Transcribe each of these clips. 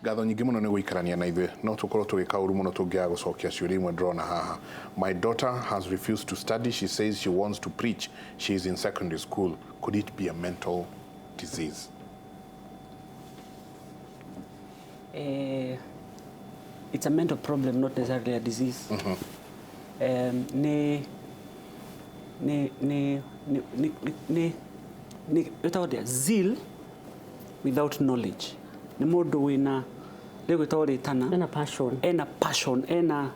Ngatho nyingĩ mũno nĩ gũikarania na ithuĩ. No tũkorwo tũgĩka ũru mũno tũngĩaga gũcokia ciũria imwe ndĩrona haha. My daughter has refused to study. She says she wants to preach. She is in secondary school. Could it be a mental disease? It's a mental problem, not necessarily a disease. Nĩ nĩ nĩ nĩ nĩ nĩ nĩ ĩtagwo atĩa? Zeal without knowledge. Nĩ mũndũ wĩna rĩgwĩtagwo rĩtana. Ena passion. Ena passion, ena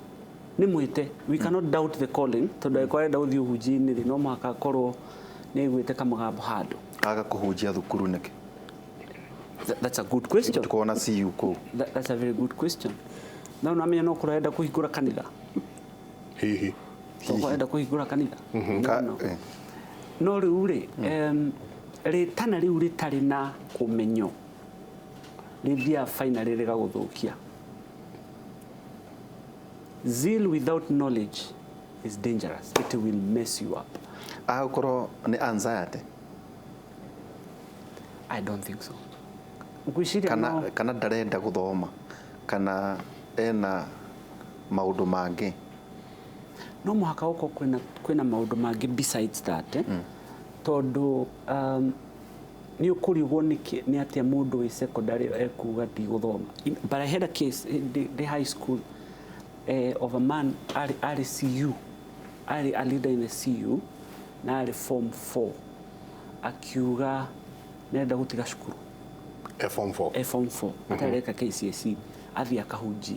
nĩ mwĩte. We cannot doubt the calling, tondũ angĩkorwo arenda gũthiĩ ũhunjia-inĩ rĩ, no mũhaka akorwo nĩ aiguĩte kamũgambo handũ. Aga kũhunjia thukuru nĩkĩ? That's a good question. Tukuona CU kũu. That's a very good question. No no amenya no korwo arenda kũhingũra kanitha. Hihi. No korwo arenda kũhingũra kanitha. Ka, No, no. No rĩu rĩ, rĩtana rĩu rĩtarĩ na ũmenyo rĩthiaga finally rĩgagũthũkia. Zeal without knowledge is dangerous. It will mess you up. Agũkorwo nĩ anxiety. I don't think so. Ngwĩciria Kana, no kana ndarenda gũthoma, kana ena maũndũ mangĩ. No mũhaka gũkorwo kwĩna maũndũ mangĩ besides that, eh? Tondũ nĩ ũkũrigwo nĩ atĩa mũndũ wĩ secondary ekuga ndigũthoma. But I had a case in the high school of a man arĩ CU, arĩ a leader in the CU, na arĩ form 4, akiuga nĩarenda gũtiga cukuru. E form 4. E form 4. Atareka KCSE, athiĩ akahunjie.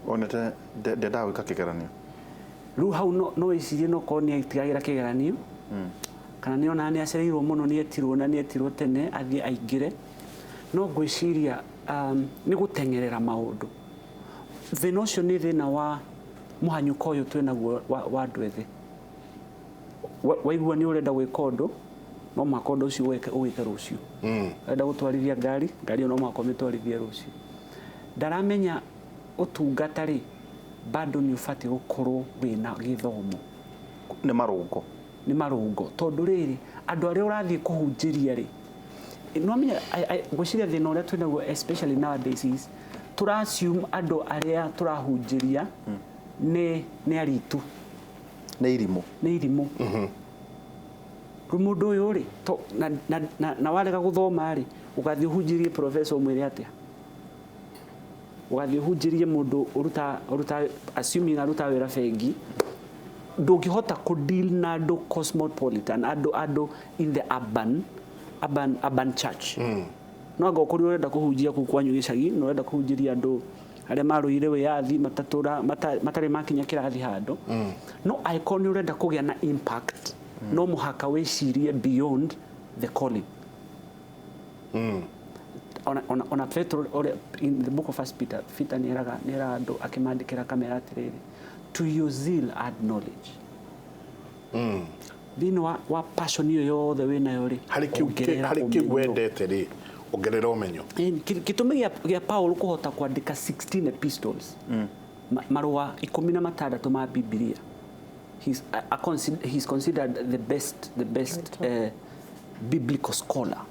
Onete ndendaga gwĩka kĩgeranio. Rĩu hau no wĩcirie no korwo nĩ atigagĩra kĩgeranio, kana nĩ onaga nĩ acereirwo mũno, nĩ etirwo na nĩ etirwo tene athiĩ aingĩre. No ngwĩciria nĩ gũteng'erera maũndũ. Thĩna ũcio nĩ thĩna wa mũhanyũko ũyũ twĩnaguo wa andũ ethĩ. Waigua nĩ ũrenda gwĩka ũndũ, no mũhaka ũndũ ũcio ũwĩke rũciũ. Ũrenda gũtwarithia ngari, ngari ĩyo no mũhaka ũmĩtwarithie rũciũ. Ndaramenya ũtungata rĩ, bado nĩ ũbatiĩ gũkorwo wĩna gĩthomo. Nĩ marũngo. Nĩ marũngo. Tondũ rĩrĩ, andũ arĩa ũrathiĩ kũhunjĩria rĩ, no menya, ngwĩciria thĩna ũrĩa twĩnaguo especially nowadays is, tũra assume andũ arĩa tũrahunjĩria nĩ aritu. Nĩ irimũ. Nĩ irimũ. Rĩu mũndũ ũyũ rĩ, to, na, na, na, na warega gũthoma rĩ, ũgathiĩ ũhunjĩrie professor ũmwĩre atĩa? Ũgathiĩ ũhunjĩrie mũndũ ũruta, assuming aruta wĩra bengi, ndũngĩhota kũ deal na andũ cosmopolitan, andũ in the urban church. No anga ũkorwo ũrenda kũhunjia kũu kwanyu gĩcagi, na ũrenda kũhunjĩria andũ arĩa marũire wĩyathi, matarĩ makinya kĩrathi handũ. No angĩkorwo nĩ ũrenda kũgĩa na impact, no mũhaka wĩcirie beyond the calling. Ona Petro, ũrĩa in the book of First Peter, Peter nĩ eraga andũ akĩmandĩkĩra kamera atĩrĩrĩ, to your zeal add knowledge. Thĩinĩ wa passion ĩyo yothe wĩnayo rĩ, Harĩ ongerera kĩu ũmenyo. wendete rĩ, ongerera ũmenyo. Ĩni, gĩtũmi gĩa Paul kũhota kwandĩka 16 epistles, marũa ikũmi na matandatũ ma Bibilia. He's considered the best biblical scholar.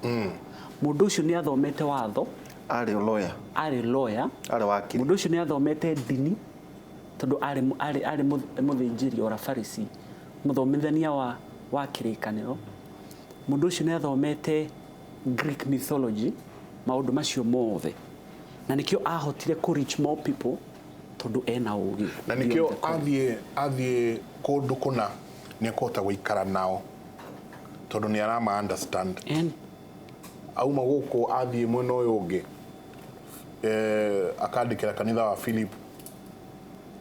Mũndũ ũcio nĩ athomete watho. Arĩ lawyer. Arĩ lawyer. Arĩ wakiri. Mũndũ ũcio nĩ athomete ndini, tondũ arĩ mũthĩnjĩri ora Farisi, mũthomithania wa kĩrĩkanĩro. Mũndũ ũcio nĩ athomete Greek mythology, maũndũ macio mothe. Na nĩkĩo ahotire kũ reach more people, tondũ ena ũũgĩ. Na nĩkĩo athiĩ kũndũ kũna nĩ ekũhota gũikara nao, tondũ nĩ arama understand. Auma gũkũ athiĩ mwena ũyũ ũngĩ, akandĩkĩra kanitha wa Philip,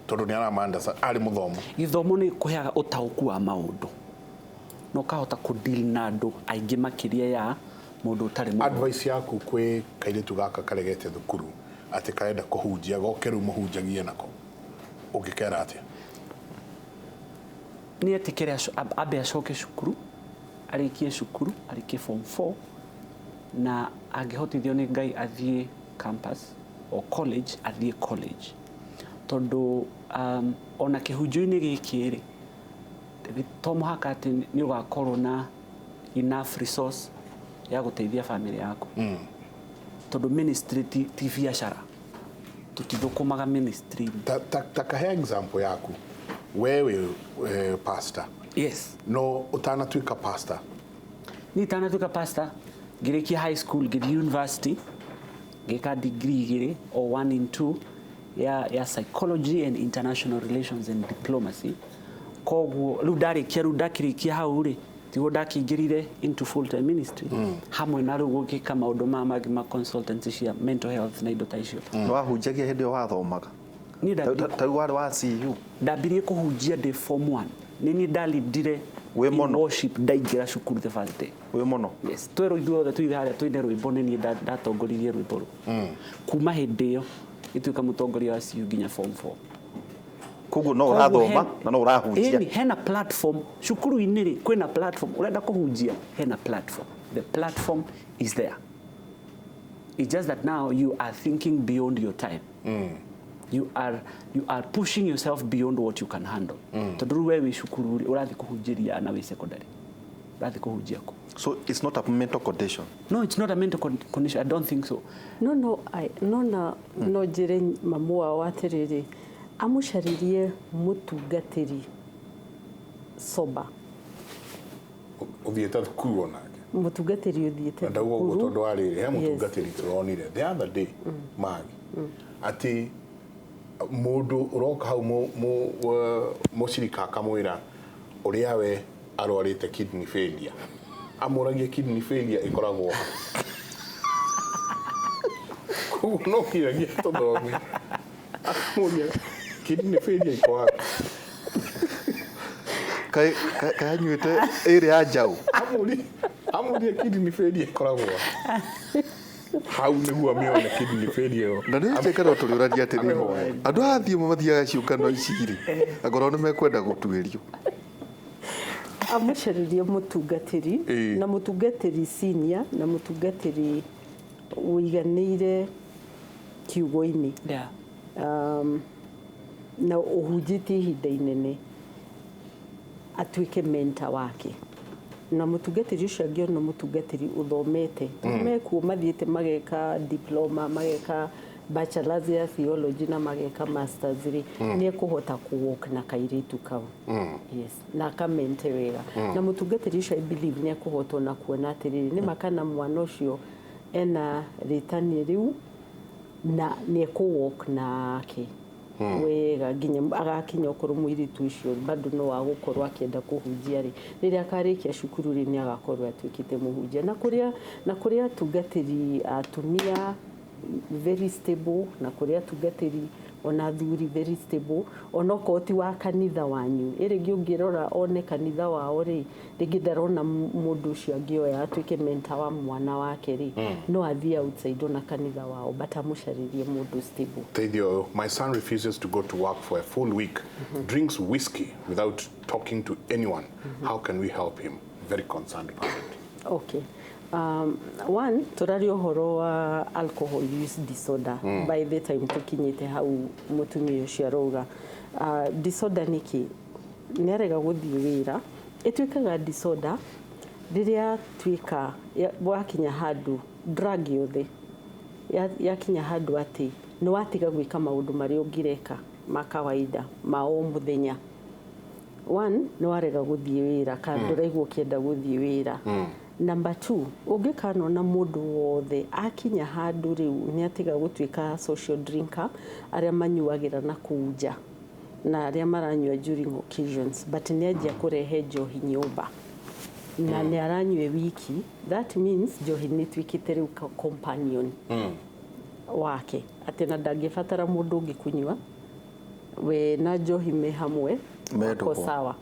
tondũ nĩ arama understand, arĩ mũthomu. Gĩthomo nĩ kũheaga ũtaũku wa maũndũ, na ũkahota kũ deal na andũ aingĩ makĩria ya mũndũ ũtarĩ mũthomu. Advice yaku kwĩ kairĩtu gaka karegete thukuru atĩ karenda kũhunjia, goke rĩu mũhunjagie nako, ũngĩkera atĩa? Nĩ etĩkĩre ambe acoke cukuru, arĩkie cukuru, arĩkie form 4, na angĩhotithio nĩ Ngai athiĩ campus o college, athiĩ college. Tondũ ona kĩhunjio-inĩ gĩkĩ rĩ, to mũhaka atĩ nĩ ũgakorwo na enough resource ya gũteithia family yaku. Tondũ ministry ti biacara, tũtithũkũmaga ministry. Ta kahe example yaku wewe, pastor. Yes. No ũtanatuĩka pastor? Niĩ itanatuĩka pastor, ngĩrĩkia high school, ngĩthiĩ university, ngĩka degree igĩrĩ o one in two ya psychology and international relations and diplomacy. Koguo rĩu ndarĩkia, rĩu ndakĩrĩkia hau rĩ, tiguo ndakĩingĩrire into full time ministry, hamwe na rĩu gũgĩka maũndũ maya mangĩ ma consultancy cia mental health na indo ta icio. Nĩ wahunjagia hĩndĩ ĩyo wathomaga? Niĩ Ta rĩu warĩ wa CU? Ndambirie kũhunjia ndĩ form 1. Nĩ niĩ ndalindire Wĩ in mũno. worship ndaingĩra cukuru the first day. Wĩ mũno? Yes, twerwo ithuothe tuithe harĩa tũine rwĩmbo, nĩ niĩ ndatongoririe rwĩmbo rũu. Kuma hĩndĩ ĩyo ngĩtuĩka mũtongoria wa CU nginya form 4. Koguo no Koguo ũrathoma na no ũrahunjia. Ĩni, hena platform cukuru-inĩ rĩ, kwĩna platform. Ũrenda kũhunjia, hena platform. The platform is there. It's just that now you are thinking beyond your time. You are pushing yourself beyond what you can handle, tondũ rĩu we wĩ cukuru rĩ, ũrathiĩ kũhunjĩria ana wĩ secondary, ũrathiĩ kũhunjia kũ? So it's not a mental condition? No, it's not a mental condition. I don't think so. No, no njĩre mamu wao atĩrĩrĩ, amũcaririe mũtungatĩri soba. Ũthiĩte thukuru onake. Mũtungatĩri ũthiĩte Na ndauga ũguo thukuru. tondũ wa rĩrĩ, he mũtungatĩri tũronire the other day magi atĩ mũndũ ũroka hau mũcirika akamwĩra ũrĩa we arwarĩte kidney failure, amũragia kidney failure ĩkoragwo ha. Koguo no nginyagia tũthome, akamũria kidney failure iko wapi. Kaĩ anyuĩte ĩrĩ ya njaũ? Amũria kidney failure ĩkoragwo ha, hau nĩguo amĩone kidney failure ĩyo. Na nĩ njĩkaga tũrĩũragia atĩrĩrĩ, andũ aya athiĩ mathiaga ciũngano ici rĩ, angorwo nĩ mekwenda gũtuĩrio. Amũcaririe mũtungatĩri na mũtungatĩri senior na mũtungatĩri ũiganĩire kiugo-inĩ, na ũhunjĩtie ihinda inene, atuĩke mentor wake. Na mũtungatĩri ũcio angĩona mũtungatĩri ũthomete, mekuo mathiĩte mageka diploma, mageka bachelors ya theology na mageka masters rĩ, nĩ ekũhota kũ-walk na kairĩtu kau, yes, na akamente wega. Na mũtungatĩri ũcio, I believe, nĩ ekũhota ona kuona atĩrĩrĩ, nĩ ma kana mwana ũcio ena rĩtani rĩu na nĩ ekũ-walk nake wega nginya agakinya okorwo mũirĩtu ũcio bado no agũkorwo akĩenda kũhunjia rĩ, rĩrĩa akarĩkia cukuru rĩ, nĩ agakorwo atuĩkĩte mũhunjia. Na kũrĩa atungatĩri atumia very stable, na kũrĩa atungatĩri ona athuri very stable, onokorwo ti wa kanitha wanyu ĩ, rĩngĩ ũngĩrora one kanitha wao rĩ, rĩngĩ ndarona mũndũ ũcio angĩoya atuĩke mentor wa mwana wake rĩ, no athiĩ outside ona kanitha wao, but amũcarĩrie mũndũ stable. Teithio, my son refuses to go to work for a full week, drinks whiskey without talking to anyone. How can we help him? Very concerned parent. Okay. One, tũraria ũhoro wa alcohol use disorder. By the time tũkinyĩte hau mũtumia ũcio arauga disorder nĩkĩ? Nĩ arega gũthiĩ wĩra. Ĩtuĩkaga disorder rĩrĩa tuĩka wakinya handũ drug yothe yakinya handũ atĩ nĩ watiga gwĩka maũndũ marĩa ũngĩreka ma kawaida ma o mũthenya. One, nĩ warega gũthiĩ wĩra kana ndũraigua ũkĩenda gũthiĩ wĩra. Number two, ũngĩkanona mũndũ wothe akinya handũ rĩu nĩ atiga gũtuĩka social drinker, arĩa manyuagĩra na kũu nja na arĩa maranyua during occasions, but nĩ anjia kũrehe njohi nyũmba na nĩ aranyua wiki, that means njohi nĩ ĩtuĩkĩte rĩu companion wake, atĩ na ndangĩbatara mũndũ ũngĩ kũnyua, we na njohi me hamwe. Me wako ndũgũ. Sawa.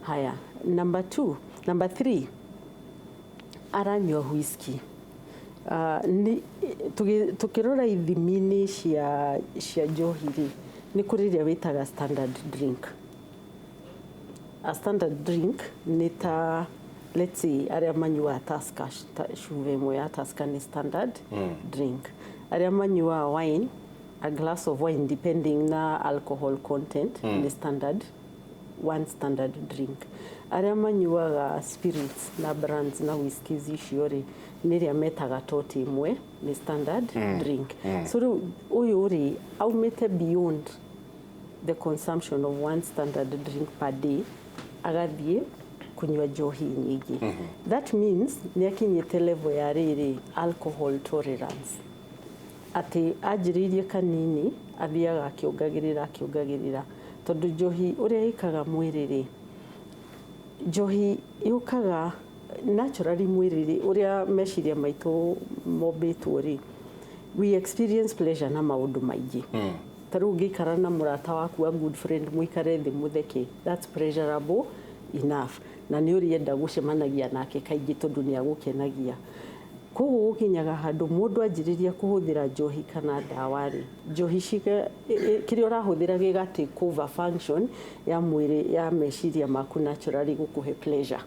Haya, number two, number three, aranyua whisky. Tukĩrora ithimi-inĩ cia njohi rĩ, nĩ kũrĩ ĩrĩa wĩtaga standard drink. A standard drink nĩ ta, let's say, arĩa manyuaga Tusker, cuba ĩmwe ya Tusker nĩ standard drink. Arĩa manyuaga wine, a glass of wine, depending na alcohol content, nĩ standard One standard drink. Arĩa manyuaga spirits na brands na whiskies icio rĩ, nĩ ĩrĩa metaga tot ĩmwe nĩ standard drink. So rĩu ũyũ rĩ, aumĩte beyond the consumption of one standard drink per day, agathiĩ kunyua njohi nyingĩ. That means nĩ akinyĩte level ya rĩrĩ, alcohol tolerance, atĩ anjĩrĩirie kanini, athiaga akĩongagĩrĩra, akĩongagĩrĩra, tondũ njohi ũrĩa ĩkaga mwĩrĩ rĩ, njohi yũkaga naturally mwĩrĩ rĩ, ũrĩa meciria maitũ mombĩtwo rĩ, we experience pleasure na maũndũ maingĩ. Ta rĩu ũngĩikara na mũrata waku, a good friend, mũikare thĩ mũtheke, that's pleasurable enough, na nĩ ũrĩenda gũcemanagia nake kaingĩ tondũ nĩ agũkenagia. Koguo gũkinyaga handũ mũndũ anjĩrĩria kũhũthĩra njohi kana ndawa rĩ, njohi kĩrĩa ũrahũthĩra gĩga take over function ya mwĩrĩ, ya meciria maku naturally gũkũhe pleasure.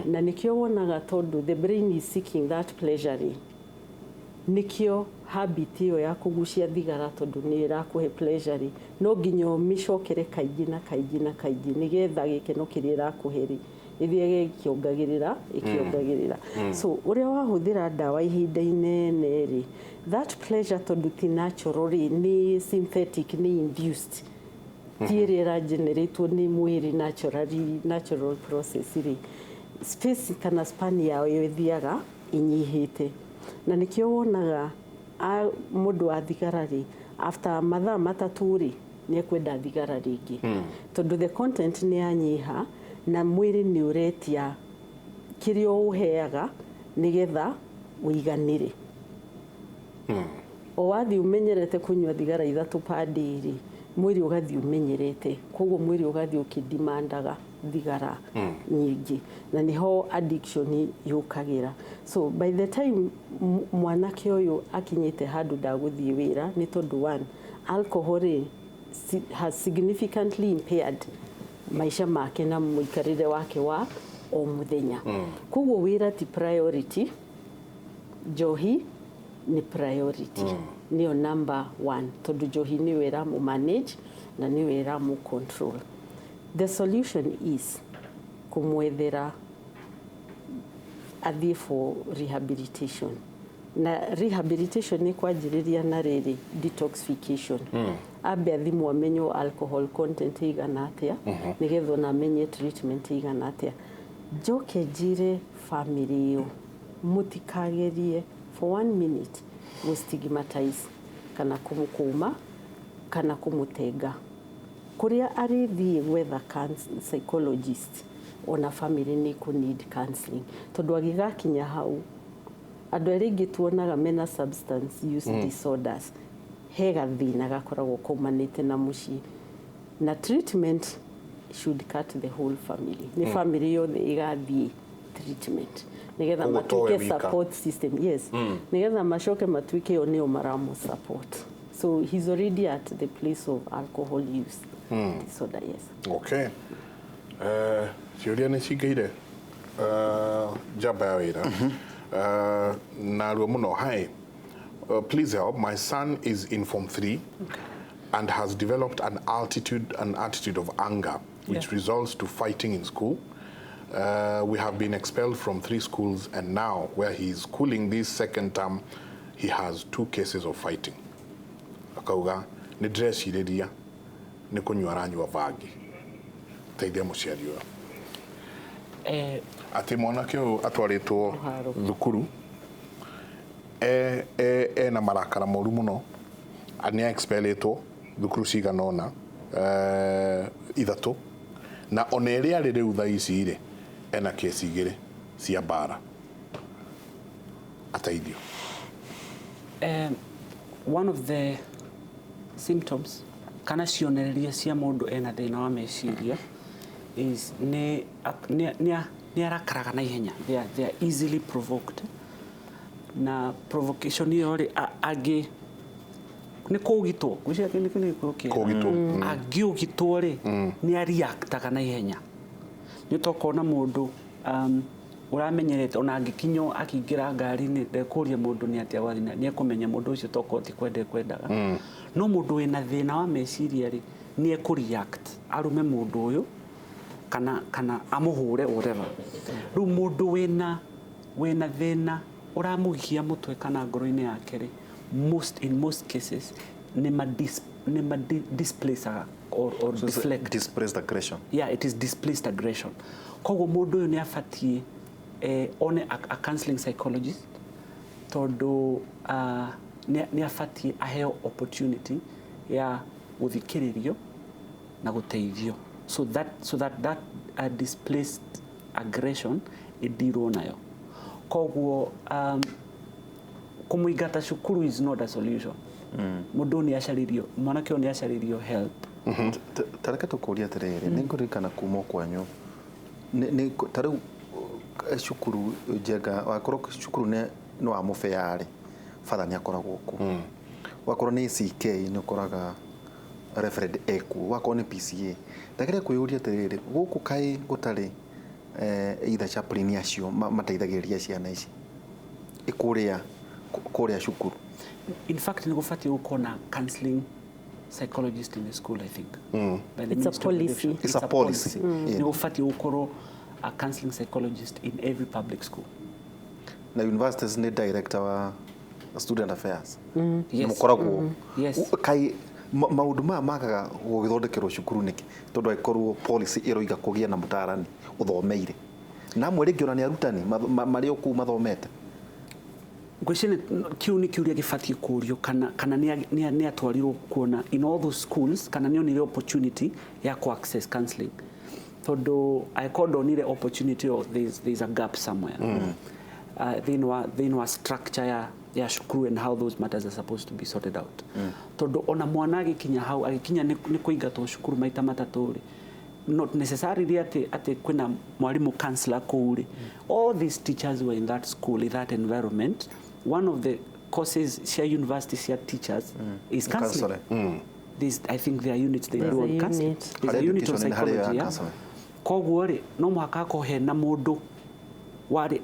Na nĩkĩo wonaga, tondũ the brain is seeking that pleasure rĩ, nĩkĩo habit ĩyo ya kũgucia thigara, tondũ nĩ ĩrakũhe pleasure rĩ, no nginya ũmĩcokere kaingĩ na kaingĩ na kaingĩ, nĩgetha gĩkeno kĩrĩa ĩrakũhe rĩ, ĩthiage ĩkĩongagĩrĩra, ĩkĩongagĩrĩra. So ũrĩa wahũthĩra ndawa ihinda inene rĩ, that pleasure, tondũ ti natural rĩ, nĩ synthetic, nĩ induced, ti ĩrĩa ĩrageneratwo nĩ mwĩrĩ naturally, natural process rĩ, space kana span yayo ĩthiaga ĩnyihĩte. Na nĩkĩo wonaga mũndũ wa thigara rĩ, after mathaa 3 rĩ, nĩ ekwenda thigara rĩngĩ, tondũ the content nĩ yanyiha na mwĩrĩ nĩ ũretia kĩrĩa ũheaga nĩgetha ũiganĩre. O wathiĩ ũmenyerete kũnyua thigara 3 per day rĩ, mwĩrĩ ũgathiĩ ũmenyerete, koguo mwĩrĩ ũgathiĩ ũkĩdimandaga thigara nyingĩ, na nĩho addiction yũkagĩra. So by the time mwanake ũyũ akinyĩte handũ ndagũthiĩ wĩra, nĩ tondũ one, alcohol rĩ, has significantly impaired maica make na mũikarĩre wake wa o mũthenya. Koguo wĩra ti priority, njohi nĩ priority, nĩyo number one, tondũ njohi nĩyo ĩramũ manage na nĩyo ĩramũ control. The solution is kũmwethera athiĩ for rehabilitation, na rehabilitation nĩ kwanjĩrĩria na rĩrĩ, detoxification. Ambe athimwo, amenywo alcohol content ĩigana atĩa, nĩgetha ona amenye treatment ĩigana atĩa. Njoke njĩre family ĩyo mũtikagerie for one minute gũ stigmatize kana kũmũkũma kana kũmũtenga. Kũrĩa arĩthiĩ gwetha psychologist, ona family nĩ kũ need counseling, tondũ agĩgakinya hau, andũ arĩa aingĩ tuonaga mena substance use disorders, he gathĩna gakoragwo kaumanĩte na mũciĩ, na treatment should cut the whole family. Nĩ family yothe ĩgathiĩ treatment nĩgetha Koguo towe matuĩke wika. support system, yes, nĩgetha macoke matuĩke o nĩo maramũ support. So he's already at the place of alcohol use disorder, yes. Okay. Ciũria nĩ cingĩire. Njamba ya wĩra narua mũno. Hi, please help. My son is in form 3 and has developed an attitude of anger which results to fighting in school. We have been expelled from three schools, and now where he is schooling this second term, he has two cases of fighting. Akauga nĩ ndĩrecirĩria nĩ kũnyua aranyua bangi. Teithia mũciari ũyũ. Atĩ mwanake ũyũ atwarĩtwo Mũharo. thukuru ena marakara moru mũno, nĩ expelĩtwo thukuru cigana ũna, ithatũ, na ona ĩrĩa arĩ rĩu thaa ici rĩ, ena kesi 2 cia mbara. Ateithio. One of the symptoms kana cionereria cia mũndũ ena thĩna wa meciria is nĩ arakaraga na ihenya. They are easily provoked, na provocation ĩyo rĩ, angĩ nĩ kũũgitwo, ngwĩciria kĩu nĩ gĩkũyũ kĩega. Kũũgitwo. Angĩũgitwo rĩ, nĩ areactaga na ihenya. Nĩ tokona mũndũ ũramenyerete, ona angĩkinywo akĩingĩra ngari-inĩ, ndekũria mũndũ nĩ atĩa gwathiĩ, nĩ ekũmenya mũndũ ũcio tokorwo ti kwenda ekwendaga. No mũndũ wĩna thĩna wa meciria rĩ, nĩ ekũreact arume mũndũ ũyũ. Kana amũhũre, whatever. Rĩu mũndũ wĩna thĩna ũramũgia mũtwe kana ngoro-inĩ yake rĩ, in most cases nĩ ma displaceaga or So it's a deflect. Displaced aggression. Yeah, it is displaced aggression. Koguo mũndũ ũyũ nĩ abatiĩ one a counseling psychologist, tondũ nĩ abatiĩ aheo opportunity ya gũthikĩrĩrio na gũteithio so that displaced aggression ĩndirwo nayo. Koguo kũmũingata cukuru is not a solution. Mũndũ ũyũ nĩ acarĩrio, mwanake ũyũ nĩ acarĩrio help. Ta reke tũkũrie atĩrĩrĩ, nĩ ngũririkana kuma o kwanyu ta rĩu cukuru Njenga, wakorwo cukuru nĩ wa mũbĩa rĩ, batha nĩ akoragwo kuo. Wakorwo nĩ ACK, nĩ ũkoraga reverend ekuo. Wakorwo nĩ PCA, ndageria kwĩyũria atĩrĩrĩ, gũkũ kaĩ gũtarĩ either chaplain acio mateithagĩrĩria ciana ici kũrĩa cukuru? In fact, nĩ gũbatiĩ gũkorwo na counseling psychologist in the school, I think. By the It's a Ministry of policy. Education. It's a policy. Nĩ gũbatiĩ gũkorwo a counseling psychologist in every public school. Na universities nĩ director wa student affairs. Yes. Mũkoragwo Kaĩ maũndũ maya magaga gũgĩthondekerwo cukuru nĩkĩ? Tondũ angĩkorwo policy ĩroiga kũgĩe na mũtaarani ũthomeire, na amwe rĩngĩ ona nĩ arutani marĩ o kũu mathomete. Ngwĩciria kĩu nĩ kĩũria gĩbatiĩ kũũrio, kana nĩ atwarirwo kuona in all those schools, kana nĩ onire opportunity ya ku access counseling, tondũ angĩkorwo ndonire opportunity ĩyo, there's a gap somewhere thĩinĩ wa structure ya cukuru and how those matters are supposed to be sorted out, tondũ ona mwana agĩkinya hau, agĩkinya nĩ kũingatwo cukuru maita matatũ rĩ, not necessarily atĩ kwĩna mwarimũ counselor kũu rĩ. All these teachers were in that school, in that environment. One of the courses cia university cia teachers is counseling. Counseling. This, I think there are units they There's do a on counseling. unit. There's a Harĩa unit on education nĩ harĩa psychology, yeah. counseling. Koguo rĩ, no mũhaka hakorwo hena mũndũ warĩ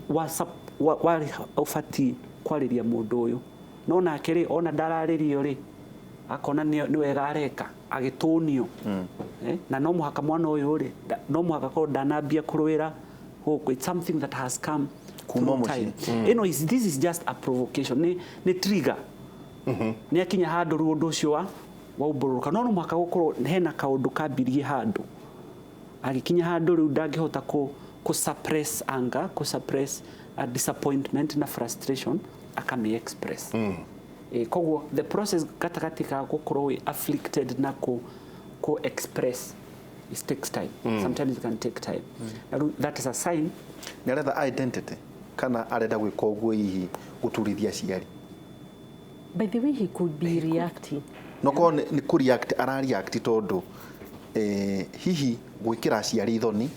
ũbatiĩ kwarĩria mũndũ ũyũ, no nake rĩ, ona ndararĩrio rĩ, akona nĩ wega areka agĩtũnio. Na no mũhaka mwana ũyũ rĩ, no mũhaka korwo ndanambia kũrũĩra gũkũ. It's something that has come Kuma through mũciĩ. time. Ĩno is this is just a provocation, nĩ trigger. Nĩ akinya handũ rĩu ũndũ ũcio wa waumbũrũka, no mũhaka gũkorwo hena kaũndũ kambirie handũ, agĩkinya handũ rĩu ndangĩhota kũ suppress anger, kũ suppress disappointment na frustration, akami express. Koguo the process gatagatĩ ka gũkorwo wĩ afflicted na kũ express, it takes time. Sometimes it can take time. Na rĩu that is a sign. Nĩ aretha identity kana arenda gwĩka ũguo hihi gũturithia aciari? By the way, he could be reacting. No korwo nĩ kũ react ara react, tondũ hihi gwĩkĩra aciari thoni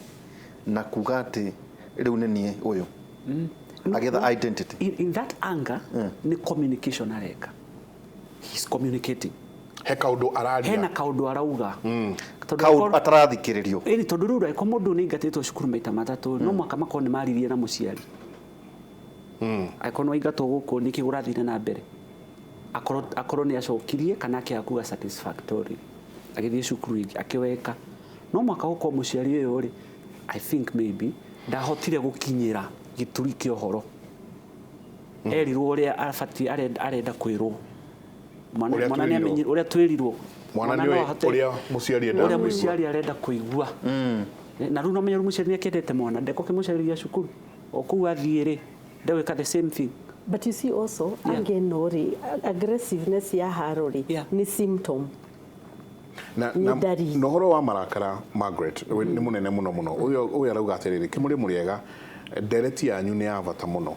na kuga atĩ rĩu nĩ niĩ ũyũ, agetha identity. In that anger, nĩ communication areka. He's communicating. He kaũndũ araria. Hena kaũndũ arauga. Tondũ Kaũndũ atarathikĩrĩrio. Ĩni, tondũ rĩu angĩkorwo mũndũ nĩ aingatĩtwo cukuru maita matatũ, no mũhaka makorwo nĩ maririe na mũciari. Angĩkorwo nĩ waingatwo gũkũ, nĩkĩ kũrathire na mbere? Akorwo nĩ acokirie kana akĩaga kuga satisfactory, agĩthiĩ cukuru ĩngĩ akĩweka, no mũhaka gũkorwo mũciari ũyũ rĩ, I think maybe ndahotire gũkinyĩra gĩturi kĩa ũhoro. Erirwo ũrĩa abatiĩ arenda kwĩrwo. Ũrĩa Mwana nĩ twĩrirwo. ũrĩa twĩrirwo. Mwana no nĩoĩ ahote ũrĩa mũciari endaga ũrĩa kũigua. Mũciari arenda kũigua. Na rĩu no menya rĩu mũciari nĩ akĩendete mwana, ndekũkĩmũcarĩria cukuru o kũu athiĩ rĩ, ndegwĩka the same thing. But you see also, anger ĩno rĩ, aggressiveness ya haro rĩ, nĩ symptom. Na Nĩ na ndariri. Na ũhoro wa marakara, Margaret, nĩ mũnene mũno mũno. Ũyũ arauga atĩrĩrĩ, kĩmũrĩ mũrĩega, ndereti yanyu nĩ ya bata mũno,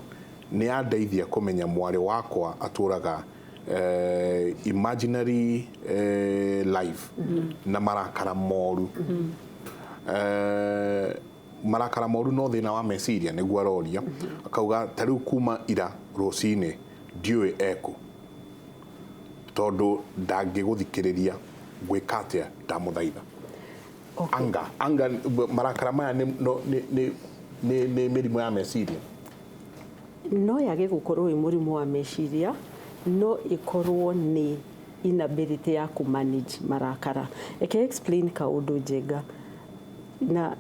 nĩ yandeithia kũmenya mwarĩ wakwa atũraga imaginary life na marakara moru. Marakara moru no thĩna wa meciria nĩguo aroria. Akauga ta rĩu kuma ira rũcinĩ ndiũĩ ekũ, tondũ ndangĩgũthikĩrĩria. Ngwĩka atĩa? Ndamũthaitha. Anga marakara maya nĩ no- nĩ- nĩ- nĩ nĩ mĩrimũ ya meciria? No yage gũkorwo ĩ mũrimũ wa meciria, no ĩkorwo nĩ inability ya kũ manage marakara. Reke explain kaũndũ, Njenga. Na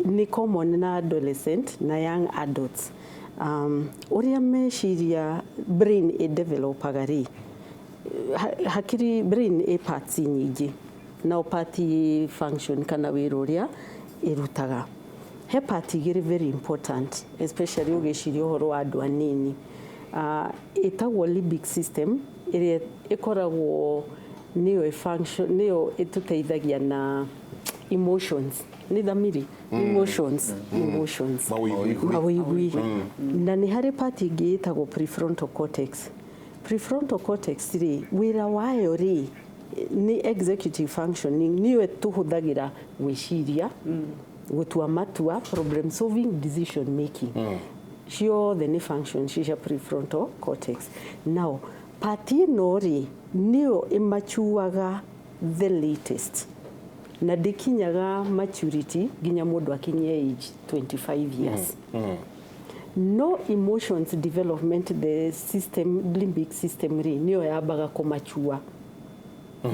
nĩ common na adolescent na young adults. Ũrĩa meciria brain ĩdevelopaga rĩ, hakiri brain ĩ parts nyingĩ, na o part ĩ function kana wĩra ũrĩa ĩrutaga. He part igĩrĩ very important, especially ũgĩciria ũhoro wa andũ anini. Ĩtagwo limbic system, ĩrĩa ĩkoragwo nĩyo function, nĩyo ĩtũteithagia na emotions, nĩ thamiri, emotions, emotions. Mawĩigwi. Mawĩigwi. Na nĩ harĩ part ĩngĩ ĩtagwo prefrontal cortex. Prefrontal cortex rĩ, wĩra wayo rĩ nĩ executive functioning, nĩyo tũhũthagĩra gwĩciria, gũtua matua, problem solving, decision making. Ciothe nĩ functions cia prefrontal cortex. Now part ĩno rĩ, nĩyo ĩmachuaga the latest, na ndĩkinyaga maturity nginya mũndũ akinye age 25 years. No emotions development, the system, limbic system rĩ, nĩyo yambaga kũmachua.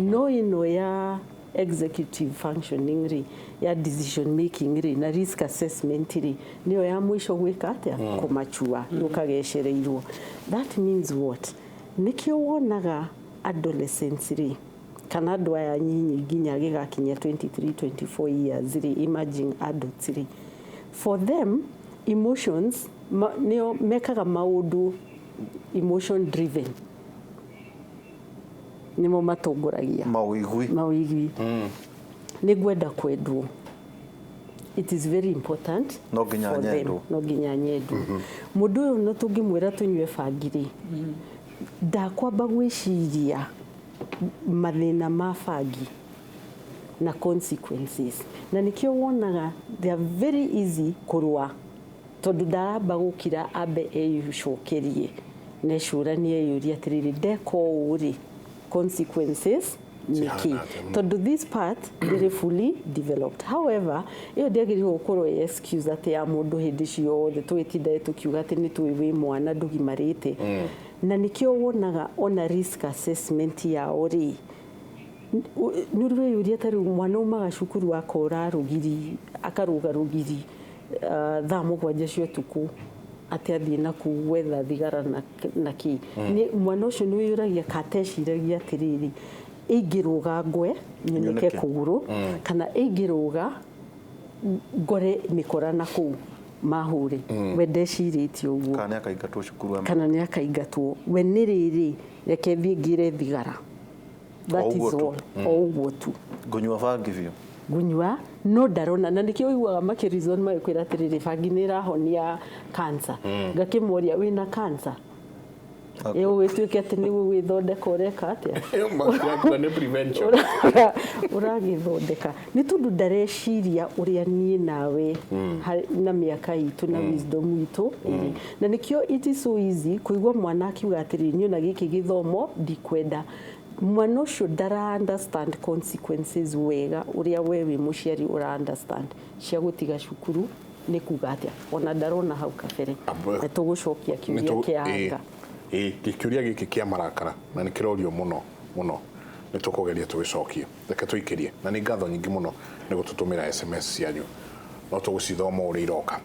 No ĩno ya executive functioning rĩ, ya decision making rĩ, na risk assessment rĩ, nĩyo ya mũico gwĩka atĩa? Kũmachua, yũkaga ĩcereirwo. That means what? Nĩkĩo wonaga adolescents rĩ, kana andũ aya nyinyi nginya gĩgakinya 23 24 years rĩ, emerging adults rĩ, for them emotions nĩo mekaga maũndũ emotion driven, nĩmo matongoragia. Mawĩigwi. Mawĩigwi. Nĩ ngwenda kwendwo, it is very important No nginya for them. nyendwo. No nginya nyendwo. Mũndũ ũyũ no tũngĩmwĩra tũnyue bangi rĩ, ndakwamba gwĩciria mathĩna ma bangi na consequences. Na nĩkĩo wonaga they are very easy kũrũa, tondũ ndaramba gũkira ambe eyũcokerie na ecũranie, eyũrie atĩrĩrĩ, ndeka ũũ rĩ, consequences nĩ kĩ? Cihana atĩa? Tondũ this part ndĩrĩ fully developed. However, ĩyo ndĩagĩrĩirwo gũkorwo ĩ excuse atĩ ya mũndũ hĩndĩ ciothe tũgĩtinda tũkiuga atĩ nĩ tũĩ wĩ mwana ndũgimarĩte. Na nĩkĩo wonaga ona risk assessment yao rĩ, nĩ ũrĩ weyũria ta rĩu mwana umaga cukuru akora rũgiri, akarũga rũgiri thaa 7 cia ũtukũ atĩ athiĩ na kũu gwetha thigara na kĩ. Mwana ũcio nĩ wĩyũragia kateciragia atĩrĩrĩ, ingĩrũga ngwe nyunĩke Nyunĩke. kũgũrũ, kana ingĩrũga ngore mĩkora na kũu mahũre. We ndecirĩtie ũguo. Kana nĩ akaingatwo cukuru ama. Kana nĩ akaingatwo. We nĩ rĩrĩ, reke thiĩ ngĩre thigara. That O ũguo is tu. all. O ũguo tu. Ngũnyua bangi biũ. Ngunyua, no ndarona. Na nĩkĩo ũiguaga makĩreason magĩkwĩra atĩrĩrĩ, bangi nĩ ĩrahonia cancer. Ngakĩmoria, wĩna cancer ĩgũgĩtuĩke atĩ nĩguo gwĩthondeka ũreka atĩa? Makiuga nĩ prevention. Ũragĩthondeka nĩ tondũ ndareciria ũrĩa niĩ nawe na mĩaka itũ na wisdom itũ ĩrĩ. Na nĩkĩo it is so easy kũigua mwana akiuga atĩrĩrĩ, niĩ ona gĩkĩ gĩthomo ndikwenda. Mwana ũcio ndara understand consequences wega ũrĩa we wĩ mũciari ũra understand cia gũtiga cukuru nĩ kuga atĩa. Ona ndarona hau kabere. Nĩ tũgũcokia kĩũria kĩa anga. Ĩ kĩũria gĩkĩ kĩa marakara na nĩ kĩrorio mũno mũno, nĩ tũkũgeria tũgĩcokie. Reke tũikĩrie, na nĩ ngatho nyingĩ mũno nĩ gũtũtũmĩra SMS cianyu, no tũgũcithoma ũrĩa iroka.